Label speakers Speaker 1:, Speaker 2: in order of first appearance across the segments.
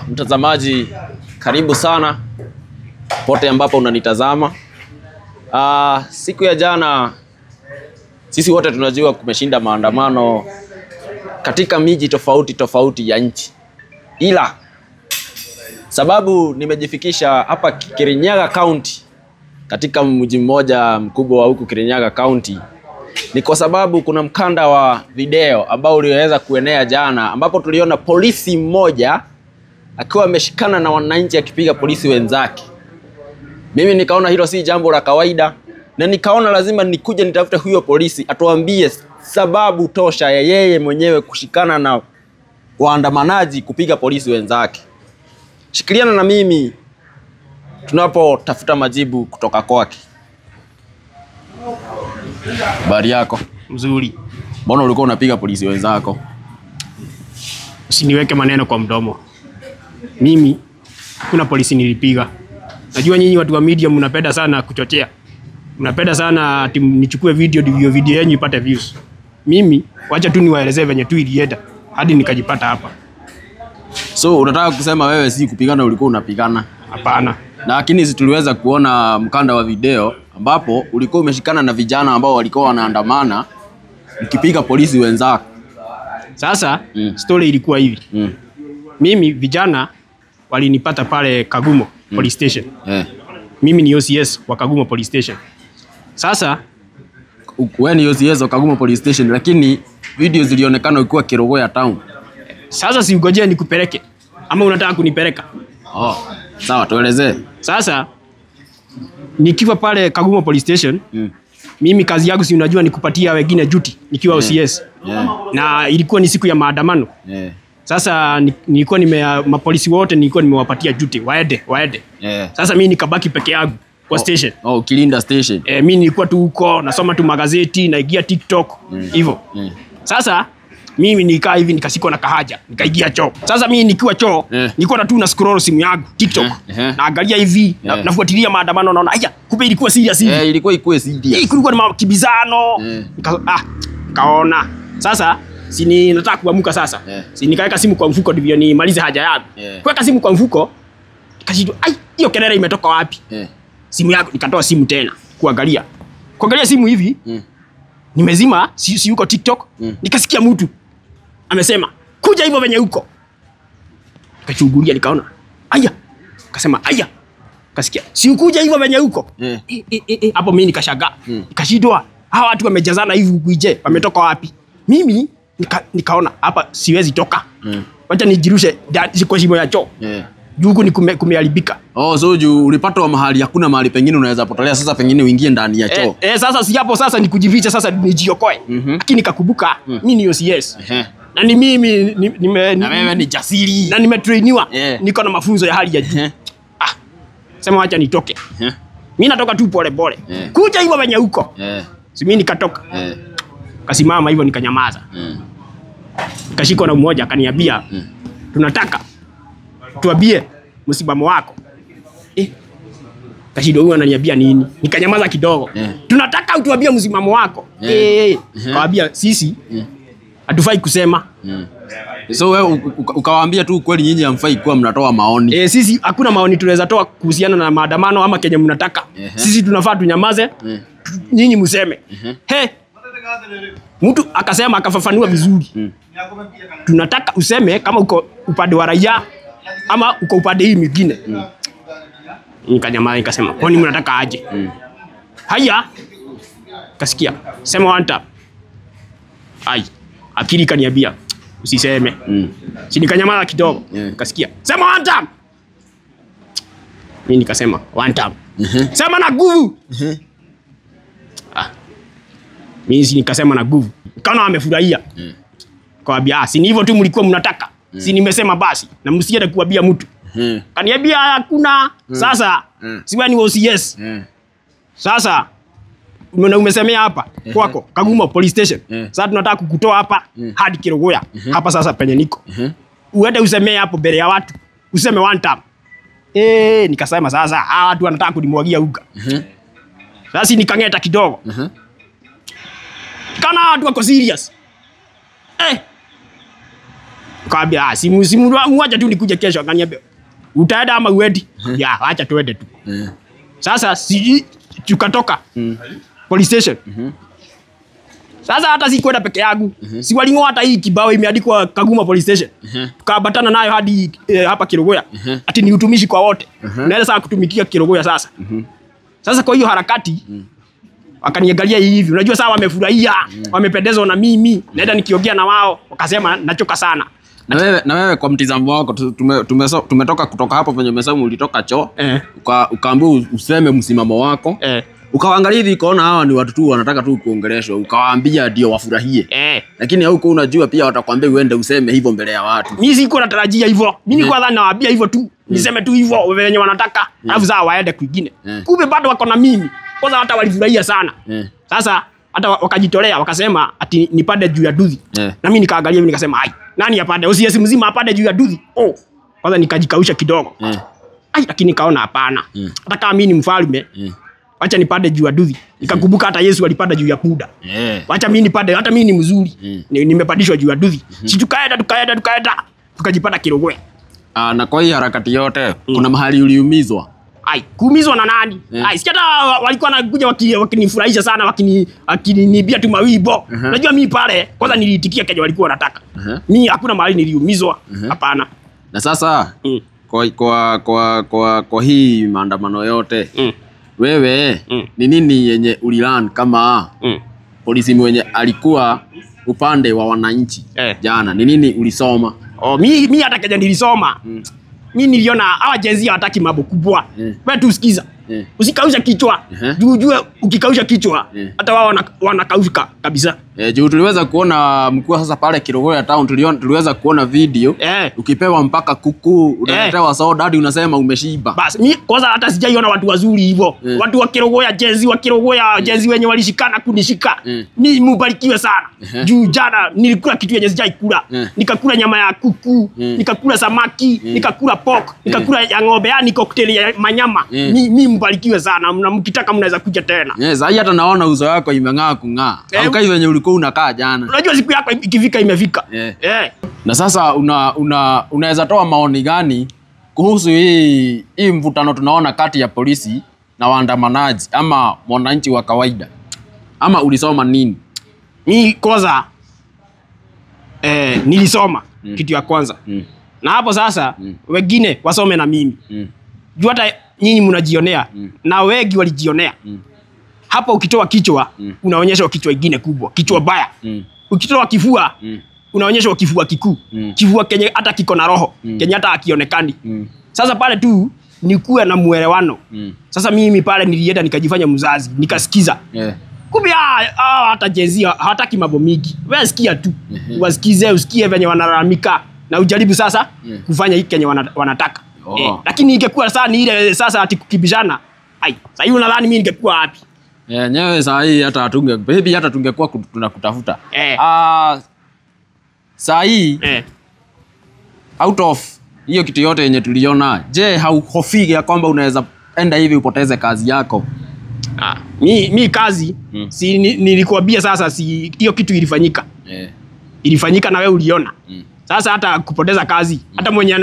Speaker 1: Mtazamaji, karibu sana pote ambapo unanitazama. Siku ya jana sisi wote tunajua kumeshinda maandamano katika miji tofauti tofauti ya nchi. Ila sababu nimejifikisha hapa Kirinyaga County, katika mji mmoja mkubwa wa huku Kirinyaga County, ni kwa sababu kuna mkanda wa video ambao uliweza kuenea jana, ambapo tuliona polisi mmoja akiwa ameshikana na wananchi akipiga polisi wenzake. Mimi nikaona hilo si jambo la kawaida, na nikaona lazima nikuje nitafute huyo polisi atuambie sababu tosha ya yeye mwenyewe kushikana na waandamanaji kupiga polisi wenzake. Shikiliana na mimi tunapotafuta majibu kutoka kwake. Habari yako?
Speaker 2: Mzuri.
Speaker 1: Mbona ulikuwa unapiga polisi wenzako?
Speaker 2: Usiniweke maneno kwa mdomo. Mimi kuna polisi nilipiga. Najua nyinyi watu wa media mnapenda sana kuchochea. Mnapenda sana ati nichukue video ndivyo video yenu ipate views. Mimi wacha tu niwaelezee venye tu ilienda hadi nikajipata hapa.
Speaker 1: So unataka kusema wewe si kupigana ulikuwa unapigana?
Speaker 2: Hapana.
Speaker 1: Lakini si tuliweza kuona mkanda wa video ambapo ulikuwa umeshikana na vijana ambao walikuwa wanaandamana mkipiga polisi wenzako.
Speaker 2: Sasa story ilikuwa hivi. Mimi vijana walinipata pale Kagumo Police Station. Mimi ni OCS wa Kagumo Police Station. Sasa
Speaker 1: wewe ni OCS wa Kagumo Police Station, lakini video zilionekana ukiwa Kerugoya Town.
Speaker 2: Sasa si ungojee nikupeleke ama unataka kunipeleka?
Speaker 1: Oh, sawa, tuelezee.
Speaker 2: Sasa nikiwa pale Kagumo Police Station, mimi kazi yangu si unajua ni kupatia wengine duty nikiwa OCS. Na ilikuwa ni siku ya maandamano. Sasa nilikuwa mapolisi wote nilikuwa nimewapatia duty waende. Sasa mimi nikabaki peke yangu kwa station.
Speaker 1: Oh, ukilinda station.
Speaker 2: Mimi nilikuwa tu huko nasoma tu magazeti, naingia TikTok hivyo. Sasa mimi nikaa hivi nikashikwa na kahaja, nikaingia choo. Sasa mimi nikiwa choo, nilikuwa tu na scroll simu yangu TikTok. Naangalia hivi, nafuatilia maandamano, naona aya, kumbe ilikuwa serious hivi.
Speaker 1: Ilikuwa ikuwe serious.
Speaker 2: Kulikuwa na makibizano. Nikaona. Sasa si ni nataka kuamka sasa. Si nikaweka simu kwa mfuko ndivyo nimalize haja yangu. Kuweka simu kwa mfuko, nikashindwa, ai, hiyo kelele imetoka wapi? Simu yangu nikatoa simu tena kuangalia. Kuangalia simu hivi, nimezima, si yuko TikTok. Nikasikia mtu amesema, kuja hivyo venye uko. Nikachungulia nikaona, aya. Akasema aya. Kasikia, si ukuja hivyo venye uko. Hapo mimi nikashangaa. Nikashindwa, hawa watu wamejazana hivi huku nje, wametoka wapi? Mimi nikaona hapa siwezi toka. Wacha nijirushe kwa shimo ya choo. Juu ni kumeharibika.
Speaker 1: Oh, so juu ulipatwa mahali hakuna mahali pengine unaweza potelea, sasa pengine uingie ndani ya choo.
Speaker 2: Sasa si hapo sasa ni kujificha sasa nijiokoe. Lakini nikakumbuka mimi ni OCS. Na ni mimi
Speaker 1: na wewe ni jasiri.
Speaker 2: Na nimetrainiwa. Niko na mafunzo ya hali ya juu. Sema wacha nitoke. Mimi natoka tu pole pole. Kuja hivyo venye huko. Si mimi nikatoka. Kasimama hivyo nikanyamaza. Nikashikwa na mmoja akaniambia, tunataka tuambie msimamo wako. Kashido huyu ananiambia nini? Nikanyamaza kidogo. Tunataka utuambie msimamo wako. Kawaambia sisi hatufai kusema.
Speaker 1: So wewe ukawaambia tu kweli nyinyi hamfai kuwa mnatoa maoni.
Speaker 2: Sisi hakuna maoni tunaweza toa kuhusiana na maandamano ama kenye mnataka. Sisi tunafaa tunyamaze. Nyinyi mseme. Mtu akasema akafafanua vizuri. Tunataka useme kama uko upande wa raia ama uko upande hii mwingine. Nikanyamaza nikasema, kwani mnataka aje? Haya. Kasikia, sema one tap. Ai, akili kaniambia usiseme. Si nikanyamaza kidogo. Kasikia, sema one tap. Mimi nikasema one tap. Sema na nguvu. Mimi si nikasema na nguvu. Kana amefurahia. Kawaambia, si ni hivyo tu mlikuwa mnataka. Si nimesema basi na msiende kuambia mtu. Kaniambia hakuna. Sasa si wewe ni OCS. Sasa umesemea hapa kwako Kagumo Police Station. Sasa tunataka kukutoa hapa hadi Kerugoya. Hapa sasa penye niko. Uende usemee hapo mbele ya watu. Useme one time. Nikasema sasa hawa watu wanataka kunimwagia uga. Sasa nikangeta kidogo. Kana watu wako serious. Nikamwambia simu mwacha tu nikuje kesho. Akaniambia utaenda ama uendi? Ya, acha tuende tu. Sasa si tukatoka police station. Sasa hata sikwenda peke yangu. Si walingoa hata hii kibao imeandikwa Kaguma Police Station. Tukaambatana nayo hadi hapa Kerugoya. Ati ni utumishi kwa wote. Naenda sasa kutumikia Kerugoya sasa. Sasa kwa hiyo harakati wakaniangalia hivi. Unajua sasa wamefurahia, wamependezwa na mimi. Naenda nikiongea na wao, wakasema nachoka sana.
Speaker 1: Na wewe kwa mtizamo wako tumetoka kutoka hapo penye umesema ulitoka choo. Ukaambiwa useme msimamo wako. Ukaangalia hivi ukaona hawa ni watu tu wanataka tu kuongeleshwa, ukawaambia ndio wafurahie. Lakini huko unajua pia watakwambia uende useme hivyo mbele ya watu.
Speaker 2: Mimi sikuwa natarajia hivyo. Mimi nilikuwa nadhani nawaambia hivyo tu. Niseme tu hivyo wenye wanataka, alafu sasa waende kwingine. Kumbe bado wako na mimi. Kwanza hata walifurahia sana. Sasa hata wakajitolea wakasema ati nipande juu ya duthi. Na mimi nikaangalia hivi nikasema ai, nani apande? OCS mzima apande juu ya duthi. Oh. Kwanza nikajikausha kidogo. Ai, lakini nikaona hapana. Hata kama mimi ni mfalme, wacha nipande juu ya duthi. Nikakumbuka hata Yesu alipanda juu ya punda. Wacha mimi nipande, hata mimi ni mzuri. Nimepandishwa juu ya duthi. Si tukaenda tukajipata Kerugoya.
Speaker 1: Na kwa hii harakati yote kuna mahali uliumizwa?
Speaker 2: Ai, kuumizwa na nani? Ai, si hata walikuwa wanakuja wakinifurahisha sana, wakinibia tu mawibo. Unajua mimi pale kwanza niliitikia kenye walikuwa wanataka. Mimi hakuna mahali niliumizwa, hapana.
Speaker 1: Na sasa kwa hii maandamano yote wewe ni nini yenye ulilearn kama polisi mwenye alikuwa upande wa wananchi jana? Ni nini ulisoma?
Speaker 2: Oh, mi hata kenye nilisoma. Mimi niliona hawa Gen Z hawataki mambo kubwa. Wewe tu sikiza. Usikausha kichwa. Juu ukikausha kichwa hata wao wanakauka kabisa.
Speaker 1: Juu tuliweza kuona mkuu sasa pale Kerugoya town, tuliweza kuona video ukipewa mpaka kuku, unaletewa soda hadi unasema umeshiba.
Speaker 2: Bas, mimi kwanza hata sijaiona watu wazuri hivyo. Watu wa Kerugoya Gen Z, wa Kerugoya Gen Z wenye walishikana kunishika. Mimi mubarikiwe sana. Juu jana nilikula kitu yenye sijaikula. Nikakula nyama ya kuku, nikakula samaki, nikakula pork, nikakula ya ng'ombe, yani cocktail ya manyama. Mimi mbarikiwe sana. Mkitaka mnaweza kuja tena.
Speaker 1: Sasa hata naona uso wako imeng'aa kung'aa. Haukai wenye ulikuwa unakaa jana.
Speaker 2: Unajua siku yako ikifika imefika.
Speaker 1: Na sasa unaweza toa maoni gani kuhusu hii mvutano tunaona kati ya polisi na waandamanaji ama mwananchi wa kawaida? Ama ulisoma nini?
Speaker 2: Mimi kwanza nilisoma kitu ya kwanza. Na hapo sasa wengine wasome na mimi. Juu hata nyinyi mnajionea na wengi walijionea. Hapo ukitoa kichwa unaonyesha kichwa kingine kubwa, kichwa baya. Ukitoa kifua unaonyesha kifua kikuu, kifua kenye hata kiko na roho, kenye hata hakionekani. Sasa pale tu ni kuwa na muelewano. Sasa mimi pale nilienda nikajifanya mzazi, nikasikiza. Kumbe hata Gen Z hawataki mambo mingi. Wewe sikia tu. Wasikize, usikie venye wanalalamika na ujaribu sasa kufanya hiki kenye wanataka. Lakini ingekuwa sasa ni ile sasa ati kukibishana. Ai, sasa hiyo nadhani mimi ningekuwa wapi?
Speaker 1: Nyewe saa hii hata hatunge baby hata tungekuwa tunakutafuta. Saa hii out of hiyo kitu yote yenye tuliona, je, hauhofii ya kwamba unaweza enda hivi upoteze kazi yako?
Speaker 2: Mi kazi si nilikuambia sasa si hiyo kitu ilifanyika. Ilifanyika na wewe uliona. Sasa hata kupoteza kazi, hata mwenye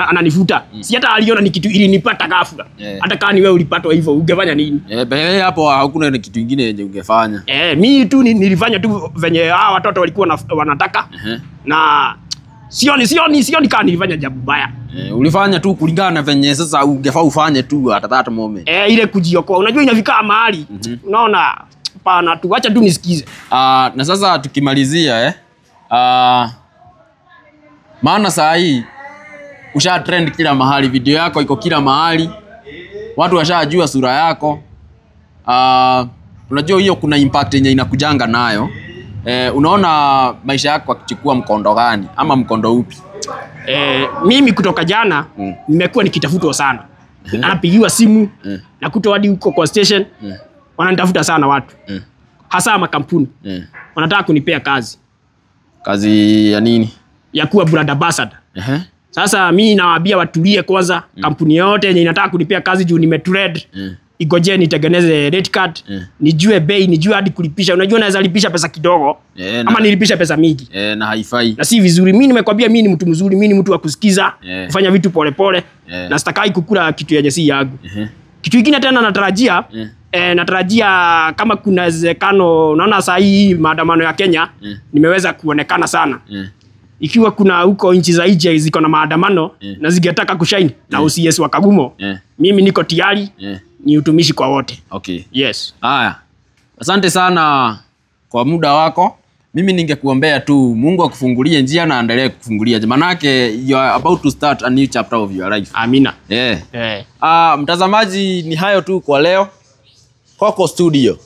Speaker 2: ananifuta, si hata aliona ni kitu ilinipata ghafla. Hata kama ni wewe ulipatwa hivyo ungefanya nini?
Speaker 1: Bele hapo hakuna kitu kingine yenye ungefanya.
Speaker 2: Mimi tu nilifanya tu venye hawa watoto walikuwa wanataka. Na sioni kama nilifanya jambo baya.
Speaker 1: Ulifanya tu kulingana na venye sasa ungefaa ufanye tu at that moment.
Speaker 2: Ile kujiokoa. Unajua inafika mahali. Unaona pana tu acha tu nisikize.
Speaker 1: Na sasa tukimalizia maana saa hii usha trend kila mahali, video yako iko kila mahali. Watu washajua sura yako. Unajua hiyo kuna impact yenye inakujanga nayo. Unaona maisha yako yakichukua mkondo gani ama mkondo upi?
Speaker 2: Mimi kutoka jana nimekuwa nikitafutwa sana. Anapigiwa simu na kutoa hadi huko kwa station. Wananitafuta sana watu. Hasa makampuni. Wanataka kunipea kazi.
Speaker 1: Kazi ya nini?
Speaker 2: Ya kuwa brand ambassador. Sasa mimi nawaambia watulie kwanza. Kampuni yote yenye inataka kunipea kazi juu nimetrend. Igojee nitengeneze rate card, nijue bei, nijue hadi kulipisha. Unajua naweza lipisha pesa kidogo ama nilipisha pesa mingi.
Speaker 1: Na haifai.
Speaker 2: Na si vizuri. Mimi nimekwambia mimi ni mtu mzuri, mimi ni mtu wa kusikiza, kufanya vitu polepole na sitakai kukula kitu yenye si yangu. Kitu kingine tena natarajia, natarajia kama kuna uwezekano, naona saa hii maandamano ya Kenya nimeweza kuonekana sana. Ikiwa kuna huko nchi za nje ziko na maandamano na zingetaka kushine na OCS wa Kagumo, mimi niko tayari, ni utumishi kwa wote.
Speaker 1: Okay.
Speaker 2: Yes.
Speaker 1: Haya. Asante sana kwa muda wako. Mimi ningekuombea tu Mungu akufungulie njia na aendelee kukufungulia. Manake you are about to start a new chapter of your life.
Speaker 2: Amina.
Speaker 1: Mtazamaji, ni hayo tu kwa leo. Coco Studio.